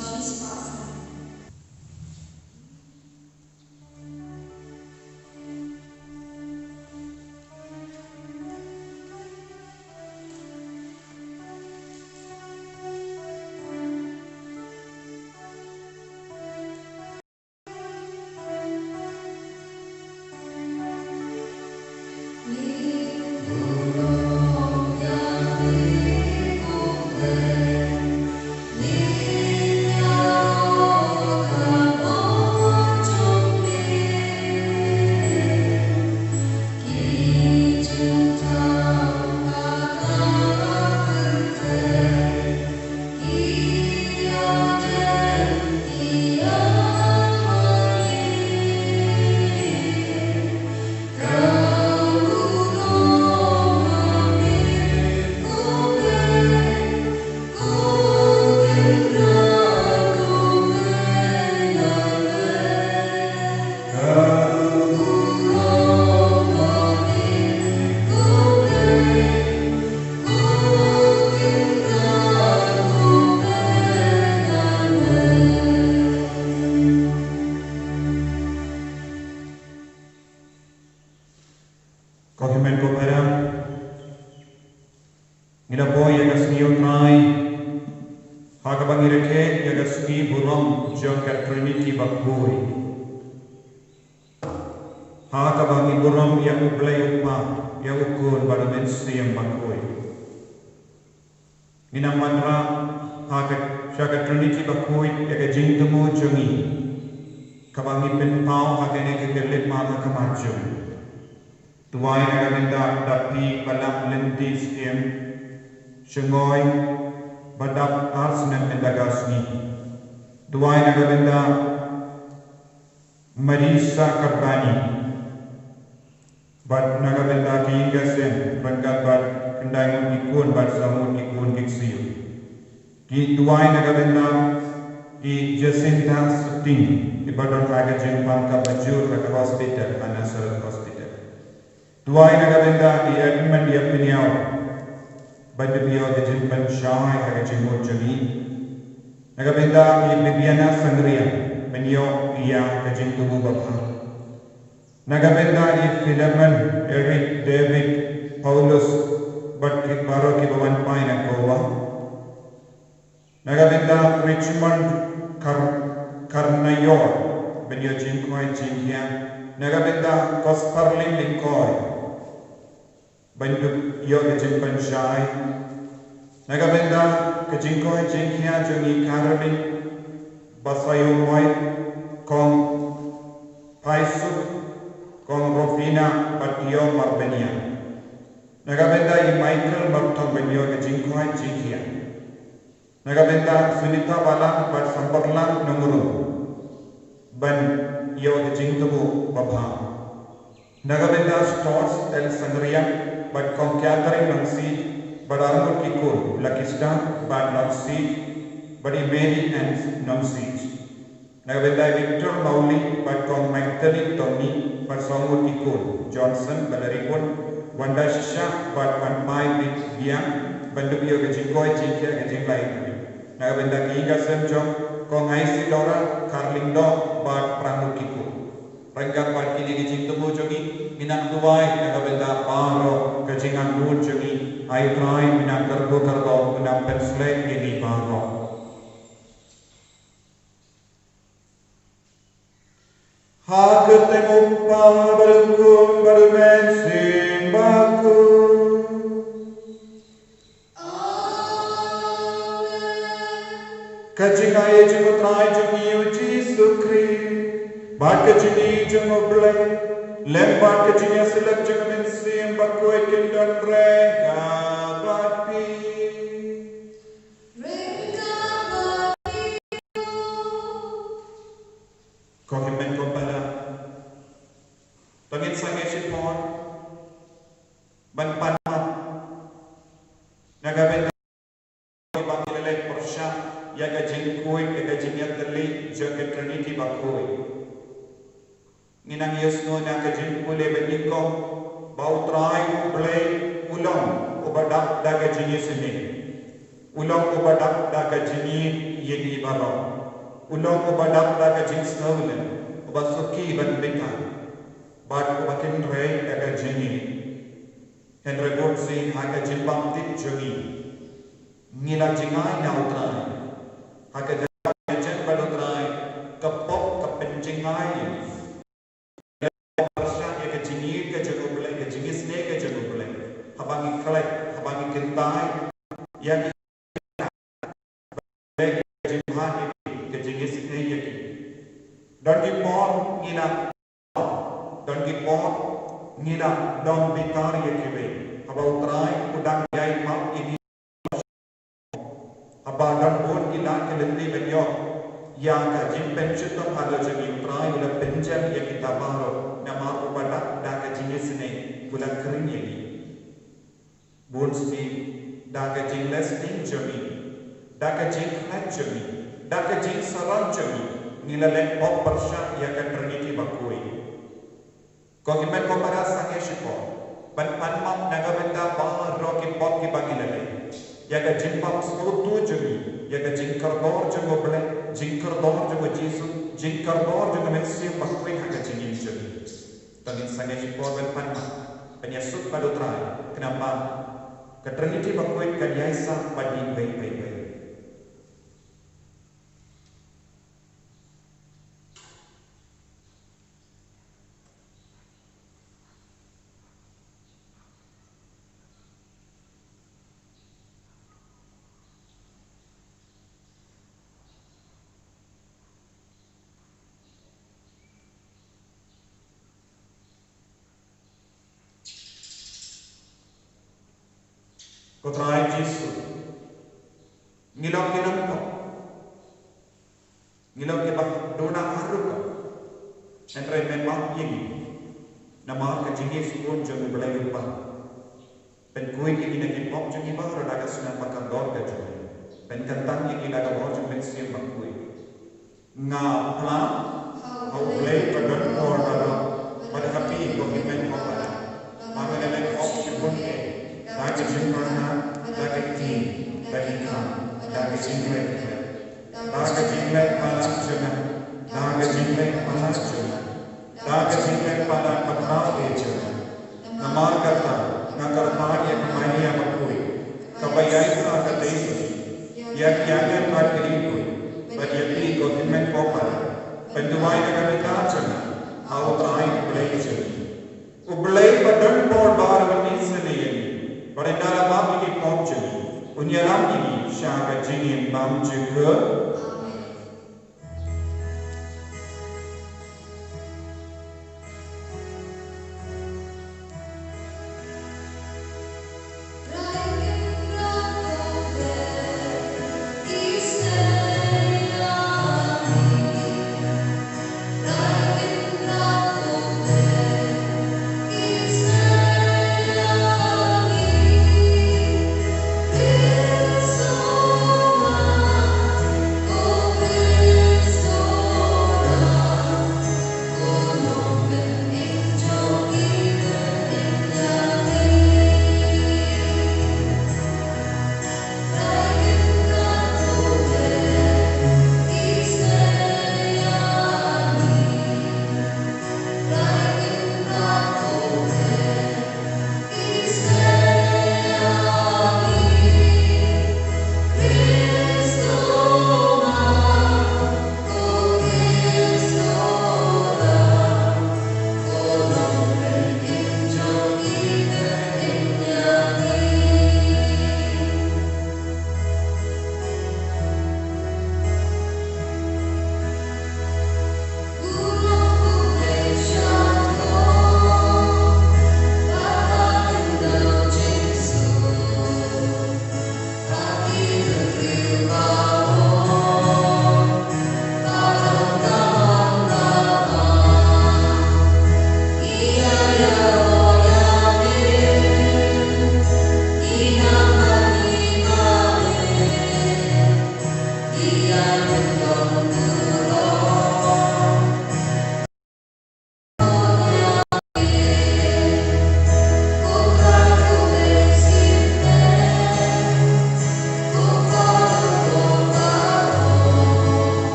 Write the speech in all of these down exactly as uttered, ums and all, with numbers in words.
She's passing. Ko hynmen ko para, ngi la buh ïa ka sngi U Trai ha kaba ngi rakhe ïa ka sngi burom jong ka Trinity bakhuid. Ha kaba ngi burom ïa U Blei U Kpa, ïa U Khun bad U Mynsiem bakhuid. Ngi nang wanrah ha ka, sha ka Trinity bakhuid ïa ka jingthmu jong ngi, kaba ngi pynpaw ha kane ka khyllipmat ha khmat jong ngi. Duwai na ka bynta da phi ba lah lynti syiem, shngoi, ba dap ar snem mynta ka sngi. Duwai na ka bynta Marisa Karbani. Bad na ka bynta ki ïing ki sem, ryngkat bad khyndai ngut ki khun bad saw ngut ki khun ki ksiu. Ki duwai na ka bynta i Jacinta Suting, iba don ha ka jingpang kaba jur ha ka hospital, ha Nazareth Hospital. Duwai na ka bynta i Edmund Ïapynïaw, ban ïoh ka jingpynshai ha ka jingmut jong ngi. Na ka bynta i Bibiana Sangria, ban ïoh ïa ka jingthmu babha. Na ka bynta i Philemon, Eric, David, Paulus, bad ki baroh kiba wan phai na Goa. Na ka bynta Richmond Kar-, Karnaior, ban ïoh jingkoit jingkhiah. Na ka bynta Kosparling Lyngkoi, ban ïoh ka jingpynshai. Na ka bynta ka jingkoit jingkhiah jong i Caroline Basaiawmoit, Kong Phaisuk, Kong Rofina bad Ïew Marbaniang. Na ka bynta i Michael Martong, ban ïoh ka jingkoit jingkhiah. Na ka bynta Sunita Balang bad Samparlang Nongrum, ban ïoh ka jingthmu babha. Na ka bynta Storrs L Sangriang bad Kong Catherine Nongsiej, bad arngut ki khun, Lucky Star bad Nongsiej, bad i Mary Ann Nongsiej. Na ka bynta Victor Mawley bad Kong Magdalene Tommy bad saw ngut ki khun, Johnson bad Larry Khun, Wanda Shisha bad Wanpai Biang, ban dup ïa ka jingkoit jingkhiah ka jinglait. Na ka bynta ki ïing ka sem jong Kong Isidora Kharlyngdoh bad phra ngut ki khun. Ryngkat bad kine ki jingthmu jong ngi, ngi nang duwai na ka bynta baroh ka jingangnud jong ngi, ai Trai, ngi nang kyrkhu kyrdoh, ngi nang pynshlur ïa ngi baroh. Ha ka kyrteng U Kpa bad U Khun bad U Mynsiem Bakhuid. Amen. Ka jingai jong U Trai jong ngi U Jisu Khrist, bad ka jingïeit jong U Blei, lem bad ka jingïasyllok jong U Mynsiem Bakhuid, kin don ryngkat bad phi. Ryngkat bad phi. Ko hynmen ko para, to ngin sangeh shipor ban pan map na ka bynta ba ngi la leit pyrshah ïa ka jingkhuid, ïa ka jingïatylli jong ka Trinity bakhuid. Ngi nang ïohsngew na ka jingpule ba nyngkong ba U Trai U Blei u long uba dap da ka jingïaseng, u long uba dap da ka jingïeit ïa ngi ba baroh. U long uba dap da ka jingsngewlem, uba suki ban bitar, bad uba kynrei da ka jingïeit. Hynrei bun sien ha ka jingbymtip jong ngi, ngi la jngai na U Trai. Ha ka jingïajan bad U Trai, ka pop ka pynjngai ïa ngi. Pyrshah ïa ka jingïeit ka jong U Blei, ka jingisynei ka jong U Blei. Haba ngi khlek, haba ngi kyntait ïa ki, ka jingmut ïa ki, ka jingisynei ïa ki. Don ki por ngi la, don ki por ngi la don bitar ïa kiwei. Haba U Trai u dang ïai map ïa ngi. Haba don bun ki lad ki lynti ban ïoh ïa ka jingpynshitom halor jong ngi, U Trai u la pynjem ïa kita baroh, namar uba dap da ka jingisynei u la khring ïa ngi. Bun sien da ka jingleh sting jong ngi, da ka jingkhlaiñ jong ngi, da ka jingsarong jong ngi, ngi la leh pop pyrshah ïa ka Trinity bakhuid. Ko hynmen ko para, sangeh shipor ban pan map na ka bynta baroh ki pop kiba ngi la leh. Ïa ka jingpynpaw sngewthuh jong ngi ïa ka jingkordor jong U Blei, jingkordor jong U Jisu, jingkordor jong U Mynsiem Bakhuid ha ka jingim jong ngi. To ngin sangeh shipor ban pan map, ban ïasuk bad U Trai, khnang ba ka Trinity bakhuid kan ïai sah bad ngi iwei pa iwei. Ko Trai Jisu, ngi long ki nongpop, ngi long kiba duna harum, hynrei me map ïa ngi namar ka jingïeit jong U Blei U Kpa. Pynkhuid ïa ngi na ki pop jong ngi baroh da ka snam bakordor ka jong U. Pynkyntang ïa ngi da ka bor jong U Mynsiem Bakhuid. Nga phla ha U Blei ba don bor baroh, bad ha phi ko hynmen ko para, ba nga la leh pop shibun eh, da ka jingpyrkhat, da ka ktien, da ki kam, da ka jingkren, da ka jingleh palat jong nga, da ka jingleh palat jong nga, da ka jingleh palat ka phra eh jong nga. Namar kata nga kyrpad ïa ka Maria bakhuid, kaba ïaishah ka dei jong ngi, ïa ki angel bad ki riewkhuid, bad ïa phi ko hynmen ko para, pynduwai da ka bynta jong nga ha U Trai U Blei jong ngi. U Blei ba don bor baroh un isynei ïa ngi, bad ynda la map ïa ki pop jong ngi, un ïalam ïa ngi sha ka jingim bymjukut. Amen.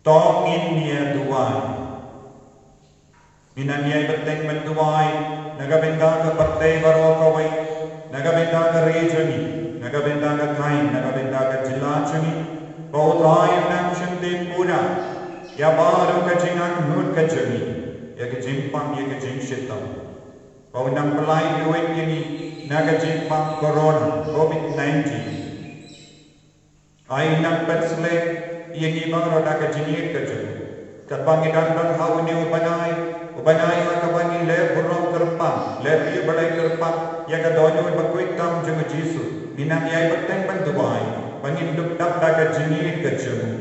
To ngin ïa duwai. Ngin nang ïai bteng ban duwai na ka bynta ka pyrthei baroh kawei, na ka bynta ka ri jong ngi, na ka bynta ka thaiñ, na ka bynta ka jylla jong ngi. Ba U Trai un nang shim tip pura ïa baroh ka jingangnud ka jong ngi, ïa ka jingpang, ïa ka jingshitom. Ba un nang pynlait ruh ïa ngi na ka jingpang corona, covid nineteen. Ai nang pynsleh ïa ngi baroh da ka jingïeit ka jong u. Katba ngi dang don ha une u bnai, u bnai ha kaba ngi leh burom kyrpang, leh ri U Blei kyrpang ïa ka dohnud bakhuid tam jong U Jisu. Ngin nang ïai bteng ban duwai ba ngin dup dap da ka jingïeit ka jong u.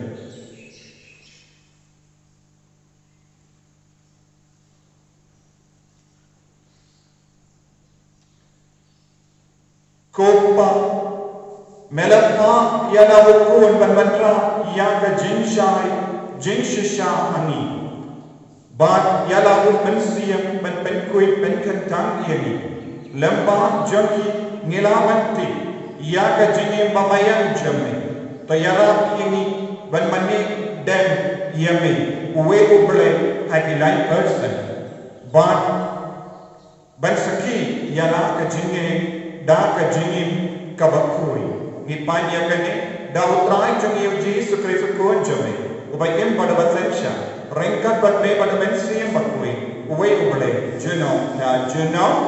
Ko Pa, me la phah ïa la u Khun ban wanrah ïa ka jingshai jingshisha ha ngi, bad ïa la u Mynsiem ban pynkhuid pynkhyntang ïa ngi. Lem bad jong ki ngi lah ban tip ïa ka jingim ba maïan jong me. To ïarap ïa ngi ban mane dem ïa me, uwei U Blei ha ki lai person, bad ban sakhi ïa la ka jingim da ka jingim kaba khuid. Ngi pan ïa kane da U Trai jong ngi U Jisu Khrist U Khun jong me, uba im bad uba synshar ryngkat bad me bad U Mynsiem Bakhuid, uwei U Blei, junom la junom.